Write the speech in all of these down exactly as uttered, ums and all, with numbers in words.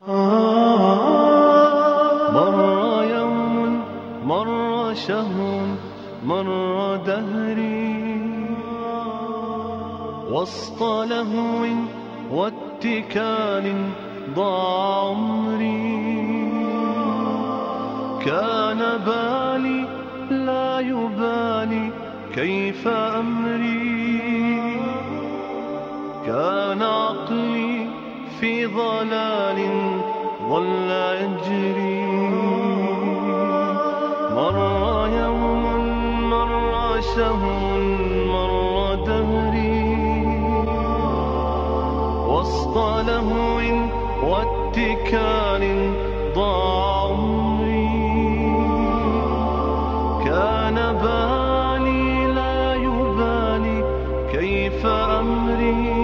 مر يوم، مر شهر، مر دهري، وسط لهو واتكال ضاع عمري. كان بالي لا يبالي كيف أمري، كان عقلي في ضلال ظل يجري. مر يوم، مر شهر، مر دهري، وسط لهو واتكال ضاع عمري. كان بالي لا يبالي كيف أمري،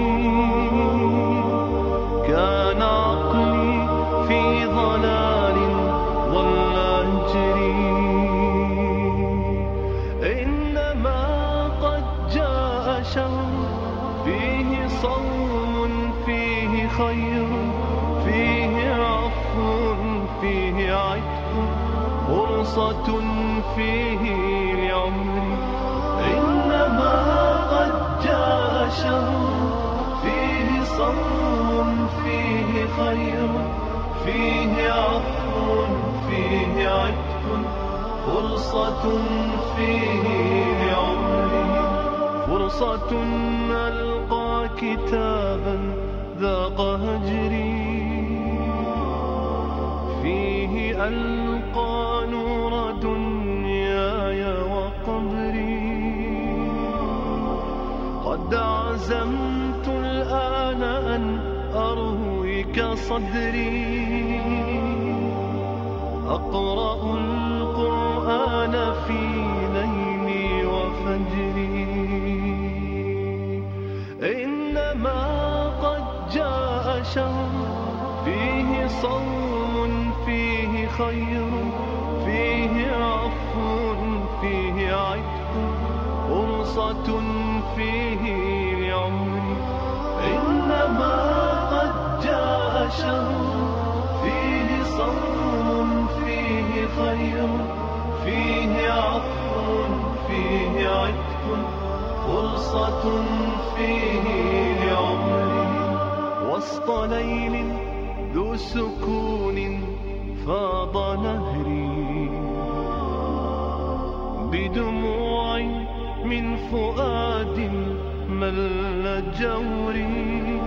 كان عقلي في ضلال ظل يجري. إنما قد جاء شهر فيه صوم، فيه خير، فيه عفو، فيه عتق، فرصة فيه لعمري. إنما قد جاء شهر فيه صوم، فيه خير، فيه عفو، فيه عتق، فرصة فيه لعمري، فرصة ألقى كتابا ذاق هجري، فيه ألقى نور دنياي وقبري. قد عزمت الآن أن أرويك صدري، أقرأ القرآن في ليلي وفجري. إنما قد جاء شهر فيه صوم، فيه خير، فيه عفو، فيه عتق، فرصة فيه لعمري. إنما قد جاء شهر فيه صوم، فيه خير، فيه عفو، فيه عتق، فرصة فيه لعمري. وسط ليل ذو سكون فاض نهري، بدموع من فؤاد مل جوري.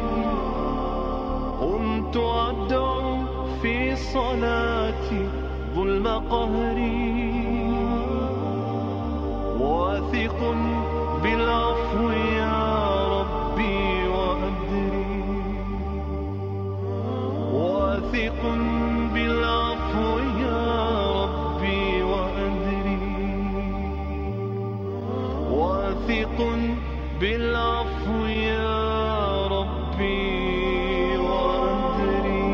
قمت أدعو في صلاتي ظلم قهري، واثق بالعفو يا ربي وأدري، واثق بالعفو يا ربي وأدري، واثق بالعفو يا ربي وأدري.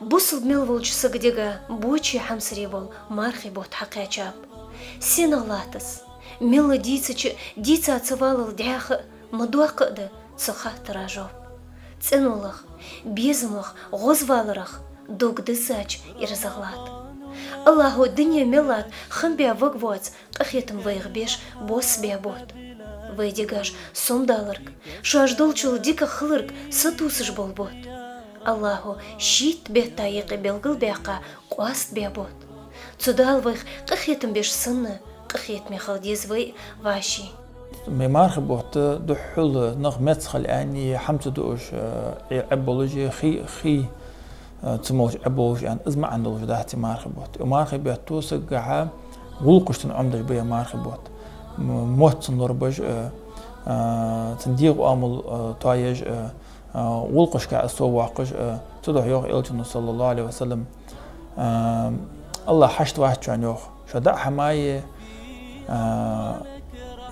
Бусалба мел волча сага дега боче хьамсара бола мархий бутт хьакхаьчаб. Сенах латт из? Мел дийцача дийца ца валал дӀаьха а, ма доккха а да цу хаттара жоп. ЦӀенонах, безамах, гӀозваларах дог диззача ирзагӀа латт. АллахӀо дуне мел латт хам бе ваг воаца къахетам вайх беш бос бе бутт. Вай дегаш сомадаларга, шоаш долчул дикагӀа хиларга сатувсаш бола бутт. АллахӀо шийтта бетта юкъе белгалбаьккха къоастабе бутт. Цу Дала вайх къахетам беш санна, къахетаме хила деза вай а, вӀаший. Вай мархий бутт духхьал нах меца хила аьнна, хӀама ца дуаш, э, Ӏеббалуш, хий, хий, э, ца молуш Ӏеббалуш аьнна, из маӀан долаш дац вай мархий бутт. Вай мархий бутт сагагахьа гӀулакхашца Ӏомадеш ба вай мархий бутт. М-, мотт цун лорабеш, э, э, цун дегӀа оамал, э, тоаеш, э, а, гӀулакхашка из соввоаккхаш, а, цудухьа йоах Элчано, саллаллахӀу Ӏалайхи ва саллам, а, АллахӀ хьашт вац шоана, йоах, шо даа хӀамае, а,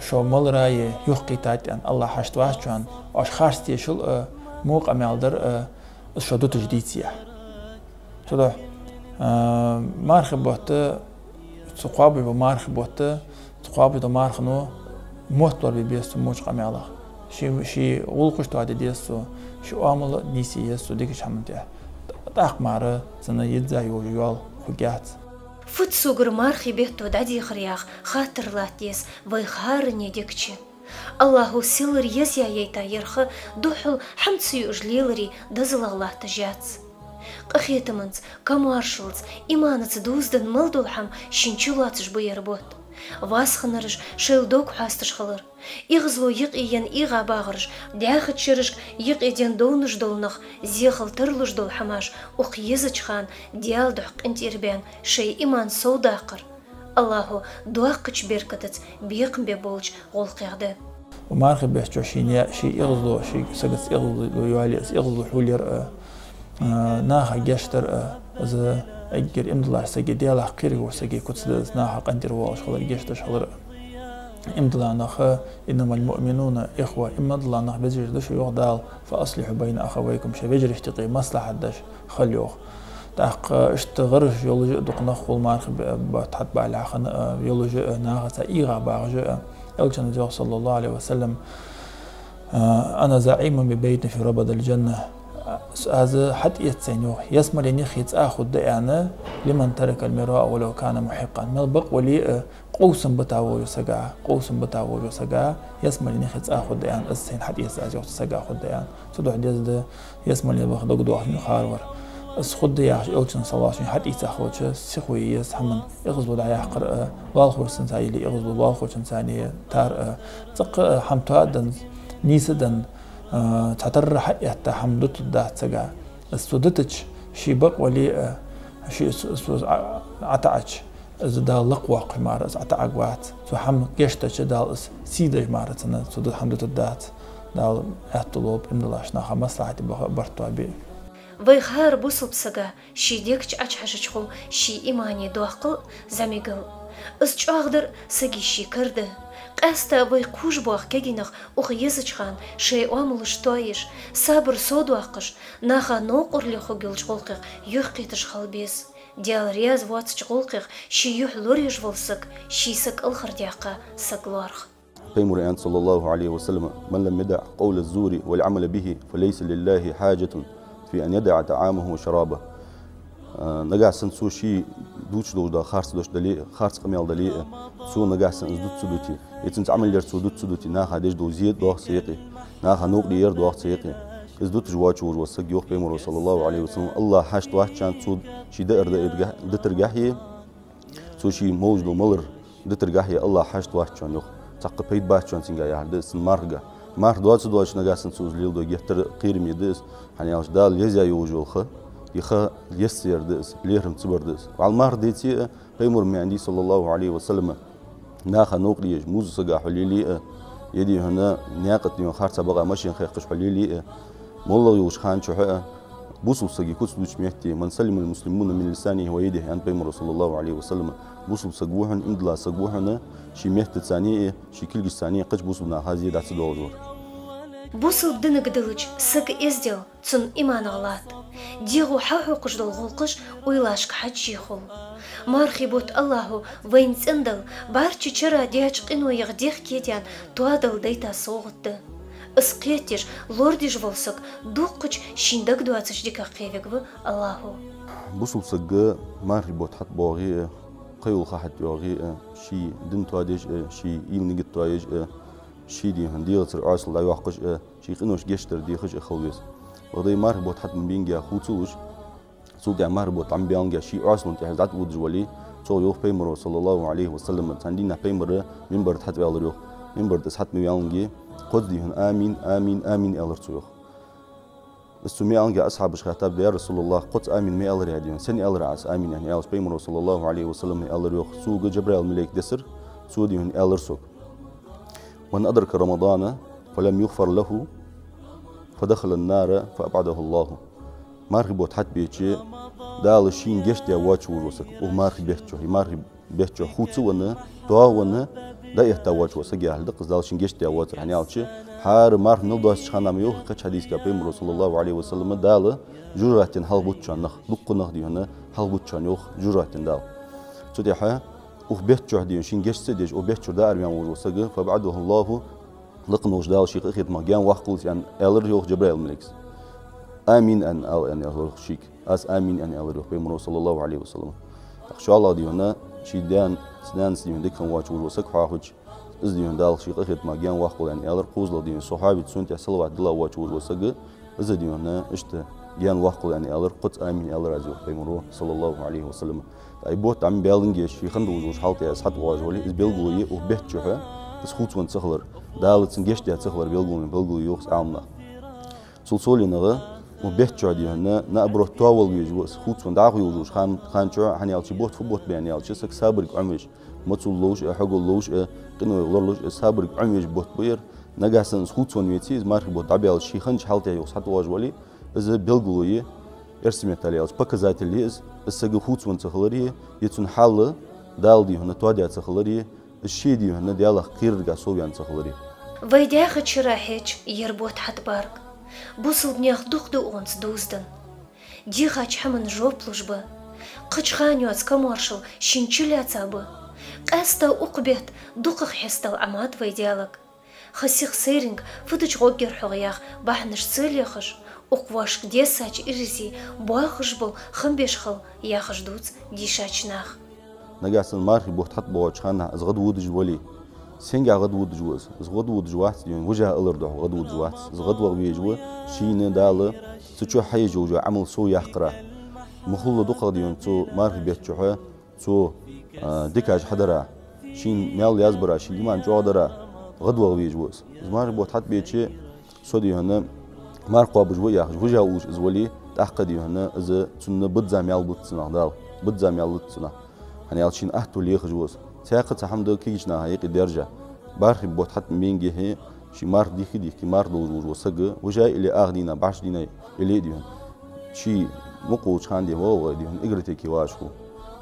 шо маларае юхакхийттад аьнна, АллахӀ хьашт вац шоана, оаш харц тешал а, во къамаьл дар а, из шо дуташ дийцаяхь. Цудухьа, а, мархий бутт, цу кхоабаш бола мархий бутт, цу кхоабаш долча мархано мотт лорабе беза цу моча къамаьлах. Ший, ший гӀулакхаш тоаде деза цо, ший оамал а нийсъе еза цо дикача хӀаман тӀа. ТӀаккха мара цунна йизза йолаш йола хургьяц. Фуд согара мархий бетта дӀадехар яха хаттар латта деза вай хӀаране дег чу. АллахӀо селлара езъяь яйта ер ха духхьал хӀама ца юаш леларе дезалах латташ яц. Къахетамца, камоаршалца, иманаца дувзаденна мел дола хӀама шийна чулоацаш ба ер бутт. Васханараш шоайла дог хьоасташ хилар, эгӀазло юкъе енна эгӀабагӀараш, дӀаьхача шерашка юкъе денна довнаш дола нах, зехал тарлуш дола хӀамаш, укх езача хана Даьла духьа къинтӀера баьнна шоай иман совдаккхар, АллахӀо доккхача беркатаца бекхам бе болча гӀулакхех да. Мархий бетта чу ший не-, ший эгӀазло, ший сагаца эгӀазло йоалае, из эгӀазло хьулъяр а, а, наха гешт дар а, из эггара иман долча сага, Даьлах кхераш волча сага куц да из, наха къинтӀера воалаш хилар, гешт деш хилар а. Иман дола нах, «إنما المؤمنون إخوة», иман дола нах вежараш да шо, йоах Дала, «فأصلحوا بين أخويكم», шоай вежарашта юкъе маслахьат деш хила, йоах. ТӀаккха иштта гӀирсаш йолаш а дукха нах хул мархий бе-, бетта хьатӀабалехь хинна а, йолаш а, нахаца эгӀабагӀаш а. Элчано йоах, صلى الله عليه وسلم: «أنا زعيم ببيت في ربض الجنة». Аз хьатӀаэц, йоах, ялсмален юххе цӀа хургда аьнна, «لمن ترك المراء ولو كان محقا». Мел бакъ вале а, къовсам бита волча сага, къовсам бита волча сага ялсмален юххе цӀа хургда аьнна, аз сайна хьатӀаэц аз, йоах, цу сага хургда аьнна. Цудухьа деза да ялсмале баха дог доахаш хинна хӀаравар. Из хургда яхаш Элчано, صلى الله عليه وسلم, хьатӀаэца хилча, сихо е еза хӀаман, эгӀазло дӀаяьккхар а, лоалахошца цхьана яле эгӀазло, лоалахочунца цхьана тар а. ЦӀаккха а хӀама тоаденна, нийсденна, а, цхьатарра хьаэтта хӀама дутаргдац сага. Из цо дутача, ший бакъ вале а, ший цо, цо Ӏа-, ӀотаӀача, из Дала лакхвоаккхаш мара из ӀотаӀаргвац. Цо хӀама гешт дича, Дала из сий деш мара цунна цо ду-, хӀама дутаргдац. Дала аьттув лолба иман долча наха маслахьате баха барт тоабе. Вай хӀара бусалба сага ший дег чу Ӏочухьежача хул ший имане доаккхал а, зӀамига а. Из чӀоагӀдар а сага ший кара да. Къаьстта вай кхувш боаха кагий нах укх езача хана шоай оамалаш тоаеш, сабар совдоаккхаш, наха новкъарле хургйолча гӀулакхех юхакхеташ хила беза. Даьла раьза воацача гӀулакхех ший юхь лораеш вола саг, ший са кӀалхардаьккха саг лоархӀ. Пайхамара аьннад, صلى الله عليه وسلم: «من لم يدع قول الزور والعمل به فليس لله حاجة في أن يدع طعامه وشرابه». А, нагахьа санна цо ший дувцаш долаш дола харц дош дале а, харц къамаьл дале а, цо нагахьа санна из дут ца дите, е цунца Ӏамал яр цо дут ца дите, наха деш дола зе доагӀа цу юкъе, наха новкъа де яр доагӀа цу юкъе. Из дуташ воацаш вола саг, йоах Пайхамара, صلى الله عليه وسلم, АллахӀ хьашт вац шоана цо ший даар даьрга-, дитаргахьеи, цо ший молаш дола малар дитаргахьеи АллахӀ хьашт вац шоана, йоах. Цхьаккха пайда бац шоана цунга яхар да из цун мархага. Марха доацаш доацаш нагахьа санна цо из леладой геттара кхераме да из, хӀана аьлча Дала езъяь йолаш йола ха, из ха еза ца яр да из, лерхӀам ца бар да из. Валла марха деце а, Пайхамара ма аьннадий, صلى الله عليه وسلم, наха новкъа еш муза сага хьо лелае а, е дий хьона наькъа тӀа дий хьона харца бакъа машен хехкаш хьо лелае а, моллагӀа йолча хана чухь а, бусалба сага куц дувцача метте, «من سلم المسلمون من لسانه ويده», аьннад Пайхамара, صلى الله عليه وسلم, бусалба саг ва хьона, иман дола саг ва хьона, ший меттацеи, ший кулгашцеи кхыча бусалба наха зе дӀа ца доалаш вар. Бусалба динага диллача сага эздел цун иманах латт. ДегӀо хьахьокхаш дола гӀулакхаш уйлашка хьежжа хул. Мархий бутт АллахӀо вайна цӀендала, бӀарчча чура деча къиноех дехкетен тоадала дайта совгӀат да. Из кхетадеш, лорадеш вола саг дуккхача шийна дагадоацача диках кхеварг ва АллахӀо. Бусалба саг мархий бутт хьатӀабоагӀе а, кхыйола ха хьатӀайоагӀе а, ший дин тоадеш а, ший уйла-нигат тоаеш а, ший дий хьона дегӀацара Ӏоасал дӀайоаккхаш а, ший къиношта гешт дар дехаш а хила веза. Бакъда мархий бутт хьатӀа ма баьннагӀа хувцалуш, цул тӀехьа мархий бутт ӀомабаьннагӀа ший Ӏоасалон тӀехьа из дӀатӀаводаш вале, цо йоах Пайхамара, صلى الله عليه وسلم, цхьан дийнахьа Пайхамар минбар тӀа хьатӀаваьлар йоах. Минбар тӀа из хьатӀа ма ваьннагӀа, кхозза дий хьона «Амин, амин, амин» аьлар цо йоах. Из цо ма аьннагӀа, асхьабаша хаьттаб: «Я رسول الله, кхозза амин ма аьларий Ӏа дий хьона, сенна аьлар Ӏа из амин?» — аьнна аьлча, Пайхамара, صلى الله عليه وسلم, аьлар йоах: «Сога Жабраил малейк десар, цо дий хьона аьлар сога: من أدرك رمضان فلم يغفر له فدخل النار فأبعده الله». Мархий бутт хьатӀабеча, Дала шийна гешт даь воацаш вола саг, укх мархий бетта чу, из мархий бетта чу хувца а венна, доагӀа а венна, дӀаэтта воацаш вола саг яхилга да-кх из, Дала шийна гешт даь воацар, хӀана аьлча, хӀара марха мел доастача хана ма йоах кхыча хьадисага Пайхамара, صلى الله عليه وسلم, Дала жожагӀатен хьалхабут шоана нах, дуккха нах дий хьона хьалхабут шоана йоах жожагӀатен Дала. Цул тӀехьа укх бетта чу дий хьона шийна гешт ца деш, укх бетта чура дӀаараваьнна вола саг, فأبعده الله Лакха волча Дала ший къахетамах гаьна ваккхалва из, аьнна, аьлар йоах Джабраил малейкас. «Амин», аьнна, ала, аьнна, аьлар йоах шийга. «Аз амин», аьнна, аьлар йоах Пайхамаро, саллаллахӀу Ӏалайхи ва саллам. ТӀаккха шоллагӀа, дий хьона, ший даьна, нанас, дий хьона, дика хинна воацаш вола саг хьоахавича, из, дий хьона, Дала ший къахетамах гаьна ваккхалва, аьнна, аьлар. КхозлагӀа, дий хьона, сахьабий цунна тӀа салават дилла воацаш вола саг, из, дий хьона, иштта гаьна ваккхалва, аьнна, аьлар. Кхозза амин аьлар аз, йоах Пайхамаро, саллаллахӀу Ӏалайхи ва саллам. ТӀаккха из бутт Ӏомабаьллинге, ший хинна долаш долча хьала тӀа из хьатӀавоагӀаш вале, из белгало я укх бетта чухь из хувцавенна ца хилар, Дала цунна гешт даь ца хилара белгало, белгало я йоах Ӏаламнаха. Цул совгӀа, укх бетта чухь, дий хьона, наоборот, тоавала везаш ва из, хувцавенна дӀахо йолаш йолча хан-, хана чухь, хӀана аьлча, бутт фу бутт ба аьнна аьлча, саг сабарга Ӏомавеш, моцал ловш а, хьогал ловш а, къиноех лоралуш а, сабарга Ӏомавеш бутт ба ер. Нагахьа санна из хувцавенна веце, из мархий бутт дӀабаьлча, ший хиннача хьала тӀа йоах из хьатӀавоагӀаш вале, из белгало я, эрсий меттала аьлча, показатель я из, из саг хувцавенна ца хилара, е цун хьал Дала, дий хьона, тоадаь ца хилара, из ше, дий хьона, Даьлах кхераргахьа совваьнна ца хилара. Вай даьхачара хьежача, ер бутт хьатӀабарг бусалба наьха дукха дуӀанца дувзаденна, дийхача хӀаман жоп луш ба. Кхыча хана йоаца комаьршал шийна чулоацаш ба. Къаьстта укх бетта дукхагӀа хьестал Ӏомаду вай Даьлага. Ха сиха сайранга фу дича гӀоргьяр хьогӀ яха бахьанаш ца лехаш, укх вӀашка дессача ираз боахаш бола хам беш хила яхаш дувц дийшача наха. Нагахьа санна мархий бутт хьатӀабоагӀача хана из гӀадводаш вале, сенгахьа гӀадводаш ва из? Из гӀадводаш вац, дий хьона, вижа алар духьа гӀадводаш вац. Из гӀадваха везаш ва шийна Дала цу чу хьаеш йола Ӏамал совъяккхарах. Мухула дукхагӀа, дий хьона, цу мархий бетта чухь цо, а, дикаш хьадарах, шийна маьл язбарах, ший иман чӀоагӀдарах гӀадваха везаш ва из. Из мархий бутт хьатӀабеча, со, дий хьона, марха кхоабаш ва яхаш, вижа уллаш из вале, тӀаккха, дий хьона, из цунна бизза маьл лу цунах Дала, бизза маьл лу цунах. ХӀана аьлча шийна атто лехаш ва из. Цхьаькха цхьа хӀама да кагийча наха юкъе даьржа. Мархий бутт хьатӀабенгехьа, ший марха дихка-дихка марха долаш вола саг, вижа или ах дийнахьа, бӀаьш дийнахьа или, дий хьона, ший мукъа волча хана денз вагӀа-вагӀа, дий хьона, игротеке вагӀаш хул,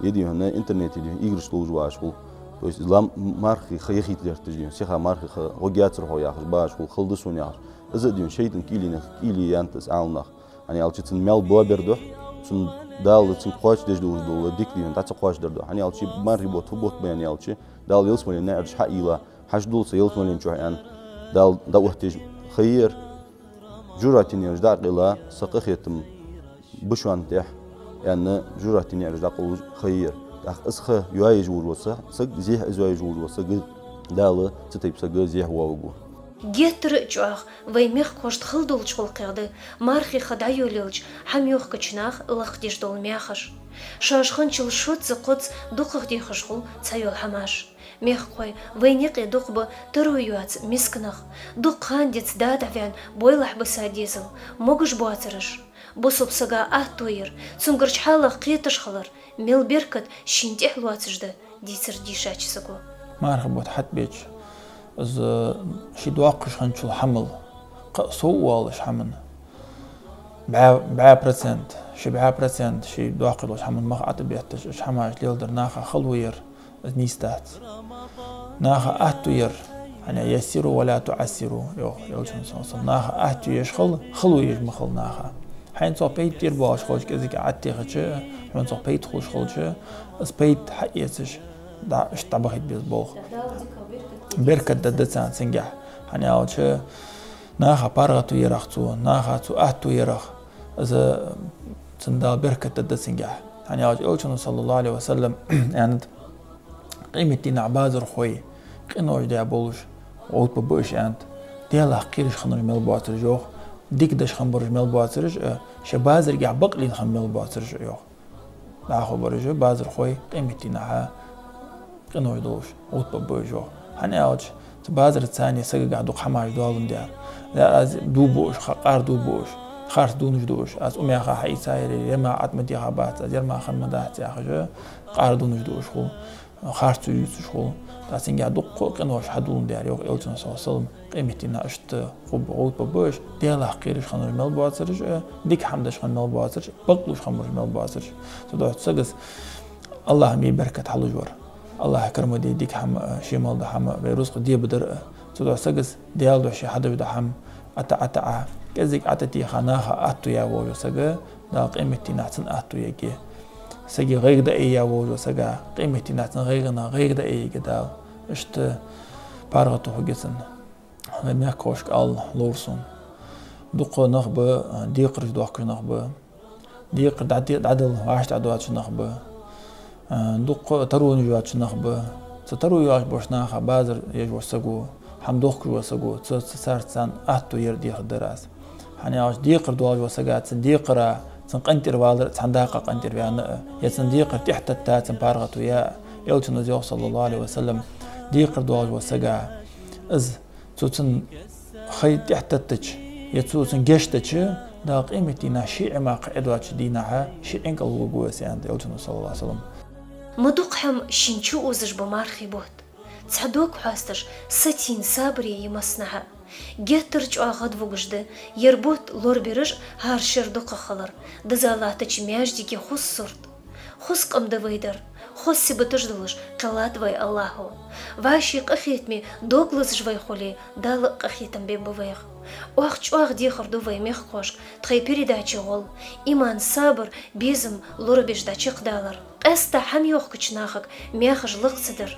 е, дий хьона, интернете, дий хьона, играш долаш вагӀаш хул. То есть лам-, мархий ха яхийта лаьрхӀаш, дий хьона, сиха мархий ха гӀоргьяцар хьогӀ яхаш багӀаш хул, хала да сона яхаш. Из, дий хьона, шайтӀан кӀийле, кӀийле яьннай из Ӏаламнаха. ХӀана аьлча цун маьл боабер духьа, цун Дала цунга кхоачашдеш долаш дола дика, дий хьона, дӀа ца кхоачашдар духьа. ХӀана аьлча мархий бутт фу бутт ба аьнна аьлча, Дала ялсмален наӀараш хьаийла, хьажа дулла са ялсмален чухь аьнна, Дала дӀаоттаеш ха я ер. ЖожагӀатен наӀараш дӀакъайла, са къахетам ба шоана тӀехьа аьнна, жожагӀатен наӀараш дӀакъовлаш ха я ер. ТӀаккха из ха йоаеш волаш вола са-, саг, зехьа из йоаеш волаш вола саг, Дала цу тайпа саг зехьа воавергва. Геттара а чӀоагӀа вай мехкахошта хала долча гӀулакхех да мархий ха дӀайолаелча хӀама йохкача наха лакхдеш дола мехаш. Шоаш хинначул шозза-кхозза дукхагӀа дехаш хул цхьайола хӀамаш. Мехкахой, вайна юкъе дукха ба таро йоаца миска нах, дукха хана денз да дӀаваьнна бойлахь биса дезал, могаш боацараш. Бусалба сага атто яр, цунгарча хьалах кхеташ хилар, мел беркат шийна тӀехьа лоацаш да, дийцар дийшача саго. Мархий бутт хьатӀабеча, из ший доаккхаш хинначул хӀамал кхы а сов а воалаш хӀаман бӀаь, бӀаь процент, ши бӀаь процент ший доаккхаш долча хӀаман мах ӀотӀабетташ, уж хӀамаш леладар наха хало яр, из нийса дац. Наха атто яр, хӀана, «يسروا ولا تعسروا», йоах Элчано, саллаллахӀу Ӏалайхи ва саллам. Наха атто еш хила, хало еш ма хила наха. Хьайна цох пайда тӀера боагӀаш хилча, кӀезига ӀотӀатехача, хьона цох пайда хулаш хилча, из пайда хьаэцаш, дӀа-, иштта дӀабахийта беза болх. Беркат да, да царна цунгахь. ХӀана аьлча, наха паргӀато ярах цо, наха цо атто ярах, из цунна Дала беркат да, да цунгахь. ХӀана аьлча Элчано, саллаллахӀу Ӏалайхи ва саллам, аьннад: «Къематдийнахьа базархой къинош даь болаш, гӀовтта ба уж», аьннад. Даьлах кхераш хиннараш мел боацараш, йоах, дика деш хинна бараш мел боацараш а, шоай базаргахь бакълийна хинна мел боацараш а, йоах. ДӀахо бараш а базархой къематдийнахьа къинош долаш, гӀовтта ба уж, йоах. ХӀана аьлча, цу базарца цхьана сагагахь дукха хӀамаш доаландаь. Я аз дув буаш, ха-, къар дув буаш, харц дувнаш дуаш, аз укх мехка хьаийца яр, ер мара ӀотӀа ма деха бац аз, ер мара хинна ма дац яхаш, къар дувнаш дуаш хул, харцо ювцаш хул. ТӀаккха цунгахь дукха къинош хьадоаладаьр, йоах Элчано, саллаллахӀу Ӏалайхи ва саллам, къематдийнахьа иштта хургба, гӀовтта ба уж, Даьлах кхераш хиннараш мел боацараш а, дика хӀама деш хинна мел боацараш а, бакълуш хиннараш мел боацараш а. Цудухьа саго АллахӀа ма беркат хьалуш вар. АллахӀа кара ма де дика хӀама а, ше мел дола хӀама а, вай рузкъа дебадар а. Цудухьа саго Даьла духьа ше хьадеш дола хӀама ӀотӀа, ӀотӀа, кӀезига ӀотӀатеха, наха атто яь вола саг, Дала къематдийнахьа цунна атто ергья. Сага гӀайгӀа дӀаайя вола саг, къематдийнахьа цун гӀайгӀанах гӀайгӀа дӀаайергья Дала. Иштта паргӀато хургья цунна. Вай мехкахошка ала ловра сона. Дукха нах ба, декхараш доахкаш нах ба. Декхар дӀаде-, дӀадала вӀаштӀехьа доацаш нах ба. А, дукха таронаш йоацаш нах ба. Цу таро йоацаш болча наха базар еш вола саг ва, хӀама дохкаш вола саг ва, цу, цу царца царна атто ер дехар дар аз. ХӀана аьлча декхар доаллаш вола сага, цун декхара, цун къинтӀера валар цхьан дакъа къинтӀера ваьнна а, е цун декхар тӀехьататта цун паргӀато я а. Элчано йоах, саллаллахӀу Ӏалайхи ва саллам, декхар доаллаш вола сага, из цо цун хай тӀехьататтача, е цо цун гешт дича, Дала къематдийнахьа ший Ӏимах кхы Ӏе доацача дийнахьа ший Ӏин кӀал вугаргва из, аьннад Элчано, саллаллахӀу Ӏалайхи ва саллам. Ма дукха хӀама шийна чу озаш ба мархий бутт. Цхьа дог хьоасташ, сатийна сабаре я массанахьа. Геттара чӀоагӀа гӀадвугаш да ер бутт лорабераш а, хӀара шера дукха хилар, дизза латтача маьждиге хоза сурт. Хоза къам да вай дар, хоза сибаташ долаш кхеллад вай АллахӀо. ВӀаший къахетаме дог лазаш вай хуле, Дала а къахетам бергба вайх. Оаха чӀоагӀа дехар ду вай мехкахошка тхоай передаче гӀолла, иман, сабар, безам лорабеш дӀачакхдалар. Къаьстта хӀама йохкача нахага маьхаш лакха ца дар.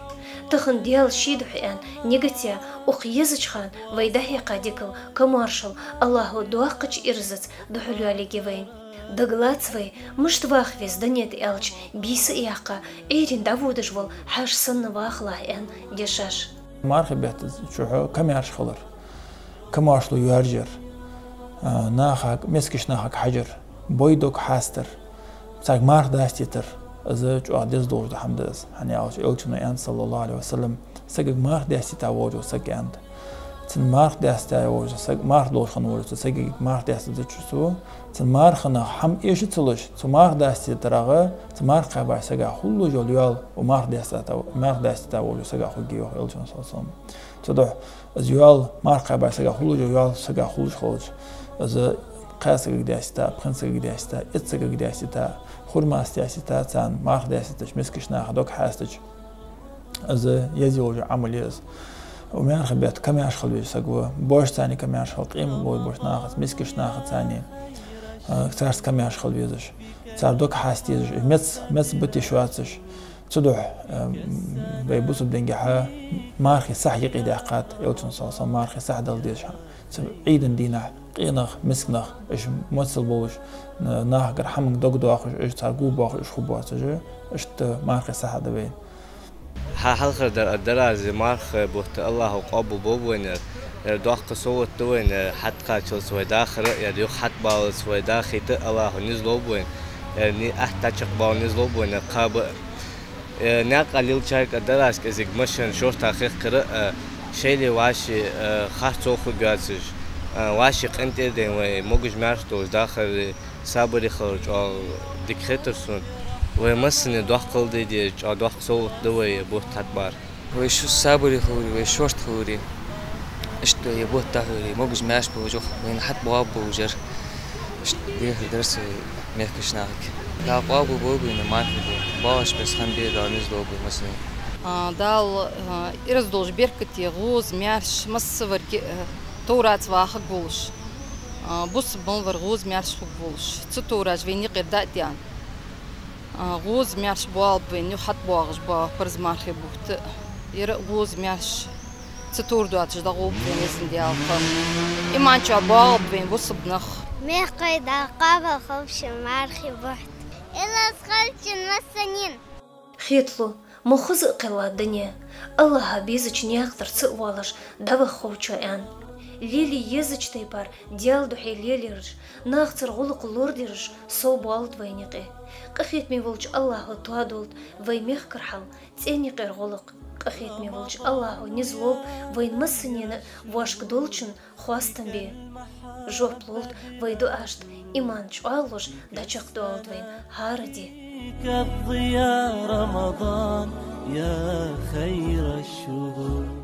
Тахан Даьла ший духьа аьнна нигат яь, укх езача хана вай дӀахьекха дикал, комаьршал АллахӀо доккхача ирзаца духьалйоалаергья вайна. Дагалац вай, мишта ваха веза дунен тӀа аьлча, бийса а яьккха, Ӏуйрийна дӀаводаш вола хьаьша санна вахалахь, аьнна дешаш. Мархий бетта чухь комаьрша хилар, комаьршал йоаржаяр, а, нахага, мискача нахага хьажар, бой дог хьастар, царга марха дастийтар, из чӀоагӀа деза долаш дола хӀама да из. ХӀана аьлча Элчано аьннад, саллаллахӀу Ӏалайхи ва саллам, сагага марха даьстийта волаш вола саг, аьннад. Цунна марха даьстийта волаш вола саг, марха долаш хинна волаш вола сагага марха даьстадича цо, цун марханах хӀама эша ца луш, цо марха дастийтарах, цу марха кхаьбача сага хулаш йола йоал, укх марха даьстийта, марха даьстийта волаш вола сага хургья, йоах Элчано, саллаллахӀу Ӏалайхи ва саллам. Цудухьа из йоал, марха кхаьбача сага хулаш йола йоал сага хулаш хилча, из кхаь сагага даьстийта, пхи сагага даьстийта, итт сагага даьстийта, хурмаца даьстийта, царна марха даьстийтача, мискача наха дог хьастача, из еза йолаш йола Ӏамал я из. Укх мархий бетта комаьрша хила везаш саг ва, божцани комаьрша хила, къемат бой болча нахаца, мискача нахаца, а, царца комаьрша хила везаш, цар дог хьаста езаш, меца, меца бита йиш йоацаш. Цудухьа, ам, вай бусалба дингахьа мархий сахь юкъе даьккхад, Элчано, саллаллахӀу Ӏалайхи ва саллам, мархий сахь дала дезаш. Цу Ӏийда дийнахьа къе нах, миска нах, уж моцал болаш, на-, нахагара хӀаманга дог доахаш, уж царга го боахаш, уж хургбоацаш, иштта мархий сахь да вайна. Хьа-, хьалхардар а дар аз, мархий бутт АллахӀо къоабал болба вайна, ер доккха совгӀат да вайна, ер хьатӀакхаччалца вай дахар а, ер юха хьатӀабаллалца вай дахийта а АллахӀо низ лолба вайна, ер ни-, атта дӀачакхбала низ лолба вайна кхаба а. Э, наькъа лелачарга а дар аз кӀезига машен шортта хехкар а, э, шоайла вӀаший, э, харцо хургйоацаш, э, вӀаший къинтӀера дайна вай могаш-маьрша долаш дахар, сабаре хилар чӀоагӀа дика хетар сона. Вай массане доккхал де деза, чӀоагӀа доккха совгӀат да вай бутт хьатӀабар. Вай шу сабаре хиларе, вай шортта хиларе, иштта вай бутт дӀахьоре, могаш-маьрша болаш, вайна хьатӀабоагӀаргболаш яр. Иштта дехар дар са мехкашнахага. Дала къоабал болба вайна мархий бутт. БоагӀаш бесса хӀама бе Дала низ лолба вай массане. А, Дала, а, ираз долаш беркате, гӀоза, маьрша, массаварг, а, товраца вахаргволаш. А, бусалба мел вар гӀоза, маьрша хургволаш. Цу товраш вайна юкъера дӀа а даьнна. А, гӀоза, маьрша боалба вайна юха хьатӀабоагӀаш бола парз мархий бутт. Ер а гӀоза, маьрша, цу товра доацаш дӀагӀоргба вайна, Везан Даьла, кхы. Иман чу боагӀаргба вайна бусалба нах. Мехкахой, Дала къоабал хилба шун мархий бутт. Илаз хилда шун массанена. Хеталу, ма хоза а кхеллад дуне, АллахӀа безача наькъа тӀара ца а воалаш дӀаваха хов чо, аьнна. Лелае езача тайпара Даьла духьа лелаераш, нахацара гӀулакх лорадераш совбоалда вайна юкъе. Къахетаме волча АллахӀо тоадолда вай мехкара хьал, цӀен юкъера гӀулакх. Къахетаме волча АллахӀо низ лолба вайна массанена а вӀашкадолчун хоастам бе. Жоп лолда вай дуӀашта иман чӀоагӀлуш, дӀачакхдоалда вайна хӀара ди. كالضياء رمضان يا خير الشهور.